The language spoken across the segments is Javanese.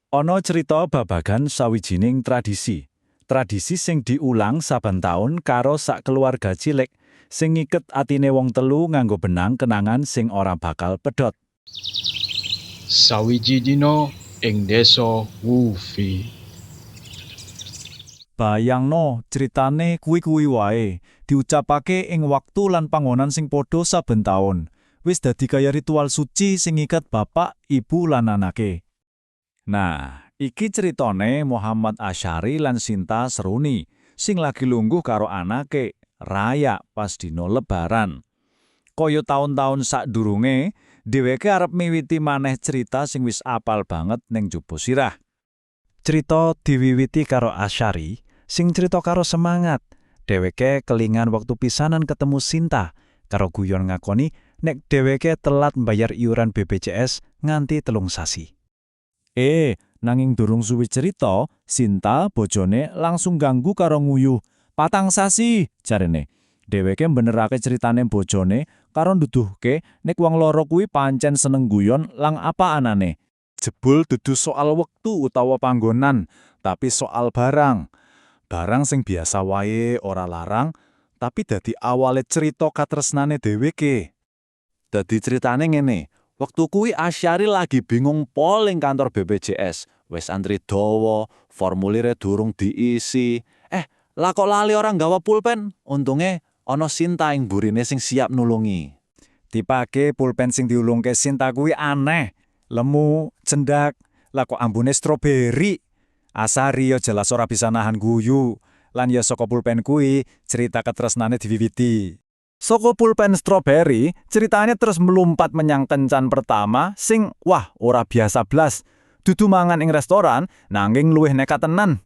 Ana cerita babagan sawijining tradisi. Tradisi sing diulang saben taun karo sak keluarga cilik sing ngiket atine wong telu nganggo benang kenangan sing ora bakal pedhot. Sawiji dina ing desa Wufi. Bayangno, critane kuwi-kuwi wae, diucapake ing wektu lan panggonan sing padha saben taun. Wis dadi kaya ritual suci sing ngiket bapak, ibu lan anake. Nah, iki ceritane Muhammad Asyari lan Sinta Seruni sing lagi lungguh karo anake Raya pas dino Lebaran. Kaya taun-taun sadurunge, dheweke arep miwiti maneh cerita sing wis apal banget ning jaba sirah. Cerita diwiwiti karo Asyari sing cerita karo semangat. Dheweke kelingan waktu pisanan ketemu Sinta, karo guyon ngakoni nek dheweke telat mbayar iuran BPJS nganti 3 sasi. Eh, nanging durung suwi cerita, Sinta bojone langsung ganggu karo nguyu. "4 sasi," jarene. Dheweke benerake ceritane bojone karo nduduhke nek wong loro kuwi pancen seneng guyon lan apa anane. Jebul dudu soal wektu utawa panggonan, tapi soal barang. Barang sing biasa wae ora larang, tapi dadi awale cerita katresnane dheweke. Dadi ceritane ngene, wektu kuwi Asyari lagi bingung pol ing kantor BPJS, wis antri dawa, formulire durung diisi. Eh, lah kok lali ora nggawa pulpen? Untunge ana Sinta ing burine sing siap nulungi. Tibake pulpen sing diulungke Sinta kuwi aneh, lemu, cendak, lah kok ambune stroberi. Asari yo jelas ora bisa nahan guyu. Lan ya saka pulpen kuwi cerita katresnane diwiwiti. Saka pulpen stroberi, ceritanya terus melompat menyang kencan pertama sing wah, ora biasa blas. Dudu mangan ing restoran, nanging luwih nekat tenan.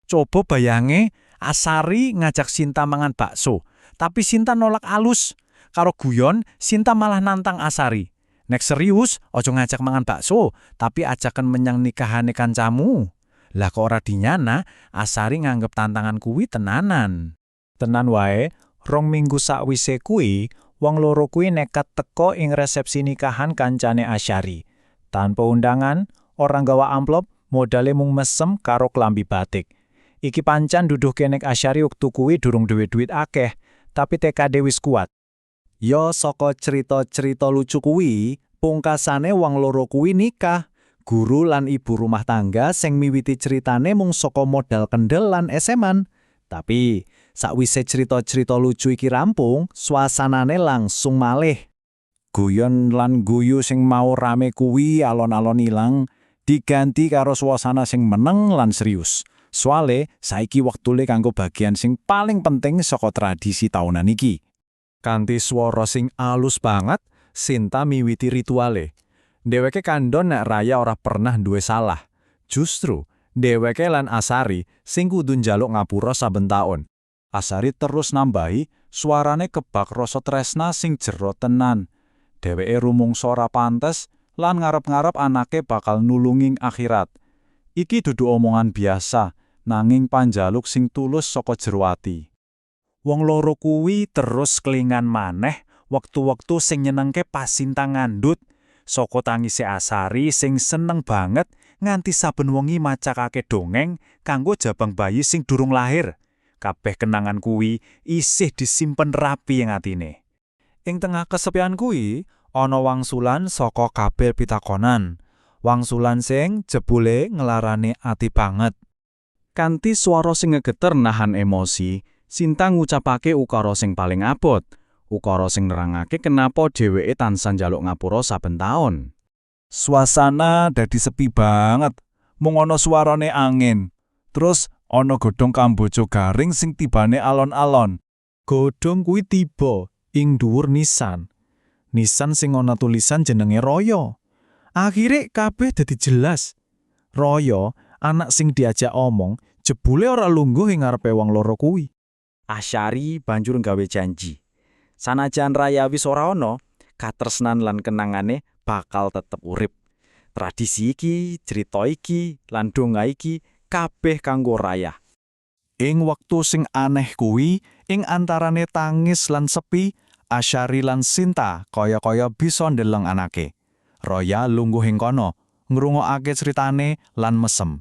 Coba bayange, Asari ngajak Sinta mangan bakso, tapi Sinta nolak alus. Karo guyon, Sinta malah nantang Asari. "Nek serius, ojo ngajak mangan bakso, tapi ajaken menyang nikahane kancamu." Lah kok ora dinyana, Asari nganggep tantangan kuwi tenanan. Tenan wae, 2 minggu sakwise kuwi, wong loro kuwi nekat teko ing resepsi nikahan kancane Asyari. Tanpa undangan, ora nggawa amplop, modale mung mesem karo klambi batik. Iki pancen nuduhke nek Asyari wektu kuwi durung duwe duit akeh, tapi tekade wis kuat. Yo saka cerita-cerita lucu kuwi, pungkasane wong loro kuwi nikah. Guru lan ibu rumah tangga sing miwiti ceritane mung saka modal kendel lan eseman. Tapi sakwise cerita-cerita lucu iki rampung, suasanane langsung malih. Guyon lan guyu sing mau rame kuwi alon-alon ilang, diganti karo suasana sing meneng lan serius. Soale saiki wektune kanggo bagian sing paling penting saka tradisi tahunan iki. Kanthi swara sing alus banget, Sinta miwiti rituale. Dheweke kandha nek Raya ora pernah duwe salah. Justru, dheweke lan Asari sing kudu njaluk ngapura saben taun. Asari terus nambahi, suarane kebak rasa tresna sing jero tenan. Dheweke rumangsa ora pantes lan ngarep-ngarep anake bakal nulungi ing akhirat. Iki dudu omongan biasa, nanging panjaluk sing tulus saka jero ati. Wong loro kuwi terus kelingan maneh wektu-wektu sing nyenengke pas Sinta ngandut, saka tangise Asari sing seneng banget nganti saben wengi macakake dongeng kanggo jabang bayi sing durung lahir. Kabeh kenangan kuwi isih disimpen rapi ing atine. Ing tengah kesepian kuwi, ana wangsulan saka kabeh pitakonan. Wangsulan sing jebule nglarani ati banget. Kanthi swara sing ngegeter nahan emosi, Sinta ngucapake ukara sing paling abot, ukara sing nerangake kenapa dheweke tansah njaluk ngapura saben taun. Suasana dadi sepi banget. Mung ana suarane angin. Terus ana godhong kamboja garing sing tibane alon-alon. Godhong kuwi tiba ing dhuwur nisan. Nisan sing ana tulisan jenenge Royo. Akhire kabeh dadi jelas. Royo, anak sing diajak omong, jebule ora lungguh ing ngarepe wong loro kuwi. Asyari banjur nggawe janji. Sanajan Raya wis ora ana, katresnan lan kenangane bakal tetep urip. Tradisi iki, cerita iki, lan donga iki kabeh kanggo Raya. Ing wektu sing aneh kuwi, ing antarane tangis lan sepi, Asyari lan Sinta kaya-kaya bisa ndeleng anake. Roya lungguh ing kono, ngrungokake critane lan mesem.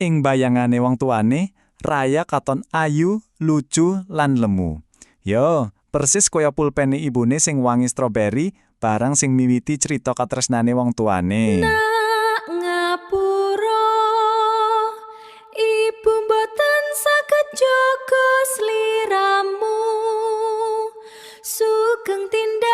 Ing bayangane wong tuane, Raya katon ayu, lucu, lan lemu. Yo, persis kaya pulpene ibune sing wangi stroberi, barang sing miwiti crita katresnane wong tuane. Nak, ngapura, ibu mboten saged jaga sliramu, sugeng tindak.